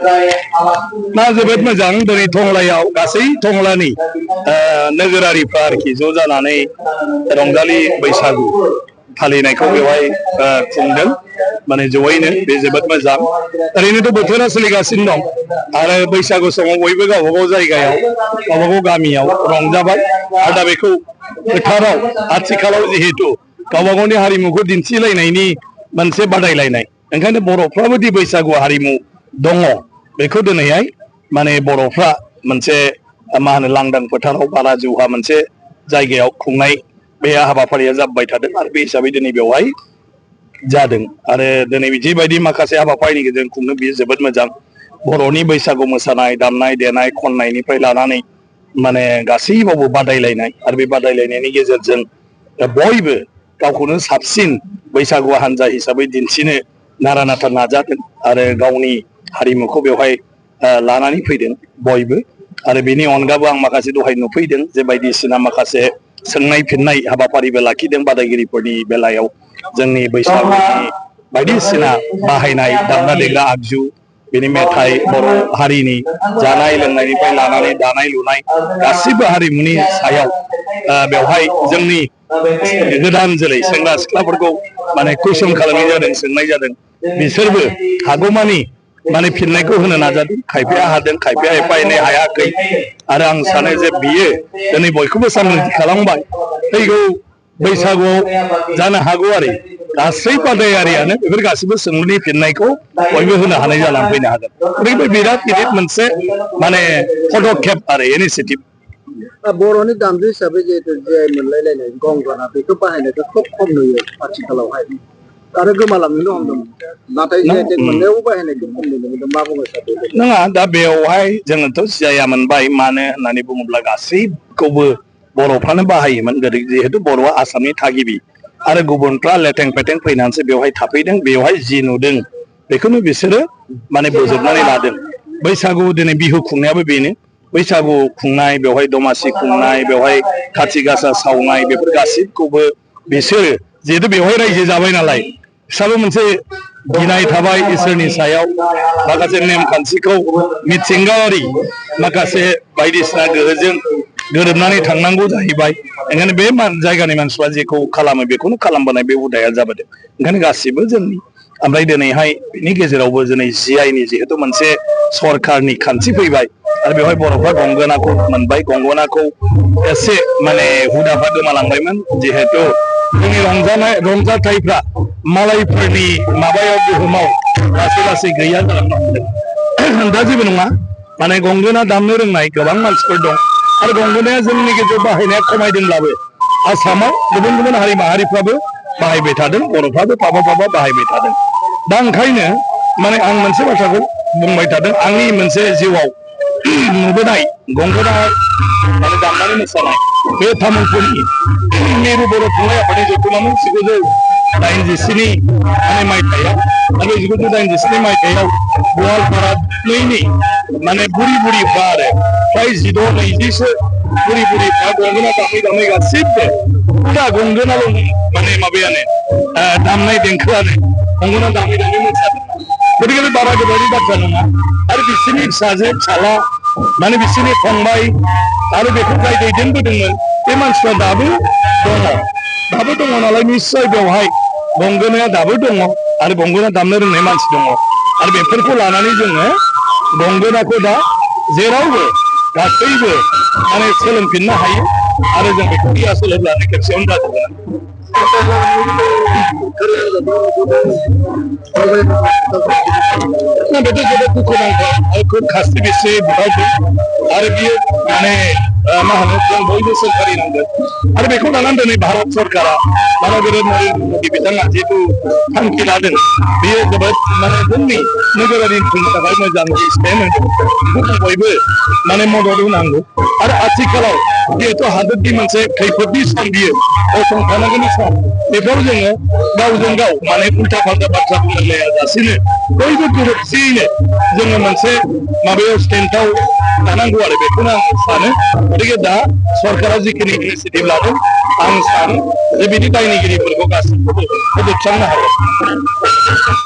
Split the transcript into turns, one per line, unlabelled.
ना जोबोद मोजां दिनै टंलायाव गासै टंलानि नोगोरारिफ्रा आरोखि ज' जानानै रंजालि बैसागु फालिनायखौ बेवहाय खुंदों माने जयैनो बे जोबोद मोजां ओरैनोथ' बोथोरा सोलिगासिनो दं आरो बैसागु समाव बयबो गावबा गाव जायगायाव गावबा गाव गामियाव रंजाबाय आरो दा बेखौ फोथाराव आथिखालाव जिहेतु गावबा गावनि हारिमुखौ दिन्थिलायनायनि मोनसे बादायलायनाय ओंखायनो बर'फ्राबो दि बैसागु हारिमु दङ बेखौ दिनैहाय माने बर'फ्रा मोनसे मा होनो लांदां फोथाराव बारा जौहा मोनसे जायगायाव खुंनाय बे हाबाफारिया जाबाय थादों आरो बे हिसाबै दिनै बेवहाय जादों आरो दिनै बिदिबायदि माखासे हाबाफारिनि गेजेरजों खुंनो बियो जोबोद मोजां बर'नि बैसागु मोसानाय दामनाय देनाय खननायनिफ्राय लानानै माने गासैबावबो बादायलायनाय आरो बे बादायलायनायनि गेजेरजों बयबो गावखौनो साबसिन बैसागु हान्जा हिसाबै दिन्थिनो नारा नाथा नाजादों आरो गावनि हारिमुखौ बेवहाय लानानै फैदों बयबो आरो बेनि अनगाबो आं माखासे दहाय नुफैदों जे बायदिसिना माखासे सोंनाय फिननाय हाबाफारिबो लाखिदों बादायगिरिफोरनि बेलायाव जोंनि बैसागुनि बायदिसिना बाहायनाय दामग्रा देग्रा आगजु बेनि मेथाइ बर' हारिनि जानाय लोंनायनिफ्राय लानानै दानाय लुनाय गासिबो हारिमुनि सायाव बेवहाय जोंनि गोदान जोलै सेंग्रा सिख्लाफोरखौ माने कुइसन खालामनाय जादों सोंनाय जादों बिसोरबो हागौमानि माने फिननायखौ होनो नाजादों खायफाया हादों खायफाया एफा एनै हायाखै आरो आं सानो जे बियो दिनै बयखौबो सांग्रांथि खालामबाय फैगौ बैसागुआव जानो हागौ आरो गासै बादायारियानो बेफोर गासिबो सोंलुनि फिननायखौ बयबो होनो हानाय जानानै फैनो हागोन ओरैबायदि बिराद गिदिर मोनसे माने पदक्षेप आरो इनिसियेटिभ
बर'नि दामजु हिसाबै जिहेतु जिआइ मोनलायलायनाय गंगना बेखौ बाहायनायखौ खोब खम नुयो आथिखालावहाय आरो गोमालांनो हमदों नाथाय जिआइ मोननायावबो बाहायनायखौ खम नुनो मोनदों मा बुङो सार
नङा दा बेवहाय जोङोथ' जिआइआ मोनबाय मानो होननानै बुङोब्ला गासैखौबो बर'फ्रानो बाहायोमोन गोदो जिहेतु बर'आ आसामनि थागिबि आरो गुबुनफ्रा लेथें फेथें फैनानैसो बेवहाय थाफैदों बेवहाय जि नुदों बेखौनो बिसोरो माने बोजबनानै लादों बैसागु दिनै बिहु खुंनायाबो बेनो बैसागु खुंनाय बेवहाय दमासि खुंनाय बेवहाय खाथि गासा सावनाय बेफोर गासिबखौबो बिसोरो जिहेतु बेवहाय रायजो जाबाय नालाय बिस्राबो मोनसे गिनाय थाबाय इसोरनि सायाव माखासे नेमखान्थिखौ मिथिंगायारि माखासे बायदिसिना गोहोजों गोरोबनानै थांनांगौ जाहैबाय ओंखायनो बे जायगानि मानसिफ्रा जेखौ खालामो बेखौनो खालामबोनाय बे हुदाया जाबोदों ओंखायनो गासिबो जोंनि ओमफ्राय दिनैहाय बेनि गेजेरावबो दिनै जिआइनि जिहेतु मोनसे सरखारनि खान्थि फैबाय आरो बेवहाय बर'फ्रा गंगोनाखौ मोनबाय गंगोनाखौ एसे माने हुदाफ्रा गोमालांबायमोन जिहेतु जोंनि रंजाथाइफ्रा मालायफोरनि माबायाव गोहोमाव लासै लासै गैया जालांनो हमदों दा जेबो नङा माने गंगोना दामनो रोंनाय गोबां मानसिफोर दं आरो गंगोनाया जोंनि गेजेराव बाहायनाया खमायदोंब्लाबो आसामाव गुबुन गुबुन हारि माहारिफ्राबो बाहायबाय थादों बर'फ्राबो पाबा बाहायबाय थादों दा ओंखायनो माने आं मोनसे बाथ्राखौ बुंबाय थादों आंनि मोनसे जिउआव नुबोनाय गंगोना माने दामनानै मोसानाय बे तामुलपुरनि मिरु बर' थुनलाइ आफादनि जथुम्मामोन 1987 माने मायथाइयाव आरो 1987 मायथाइयाव गवालपारा नैनि माने बुरि बुरिफ्रा आरो फ्राय 16-20सो बुरि बुरिफ्रा गंगोना दामै दामै गासिबो दा गंगोनाल' माने माबायानो दामनाय देंखोआनो गंगोना दामै दामै मोसादों गतिके बे बारा गोबावनि बाथ्रा नङा आरो बिसोरनि फिसाजो फिसाला माने बिसोरनि फंबाय आरो बेखौ जाय दैदेनबोदोंमोन बे मानसिफ्रा दाबो दङ नालाय निस्सय बेवहाय गंगोनाया दाबो दङ आरो गंगोना दामनो रोंनाय मानसि दङ आरो बेफोरखौ लानानै जोङो गंगोनाखौ दा जेरावबो गासैबो माने सोलोंफिननो हायो आरो जों बेखौ रिहार्सेल होब्लानो खेबसेयावनो जाजोबगोन बेथ' जोबोद दुखुनांथाव आरो खोब खास्रि बिस्रि बुथारदों आरो बियो माने मा होनो जों बयबो सोरखारि नांगोन आरो बेखौ लानानै दिनै भारत सरकारा भारत नरेन्द्र मदि बिथाङा जिहेतु थांखि लादों बेयो जोबोद माने जोंनि नोगोरारिफोरनि थाखाय मोजां स्टेप होदों बेखौ बयबो माने मदद होनांगौ आरो आथिखालाव जिहेतु हादोरनि मोनसे खैफोदनि सम बियो गसंथानांगौनि सम बेफोराव जोङो गावजों गाव माने उल्था फाल्था बाथ्रा बुंलायाजासेनो बयबो गोरोबथियैनो जोङो मोनसे माबायाव स्टेन्डआव थानांगौ आरो बेखौनो आं सानो गतिके दा सरकारा जिखिनि इनिसियेटिभ लादों आं सानो जे बिदि दायनिगिरिफोरखौ गासिखौबो फोजोबस्रांनो हागोन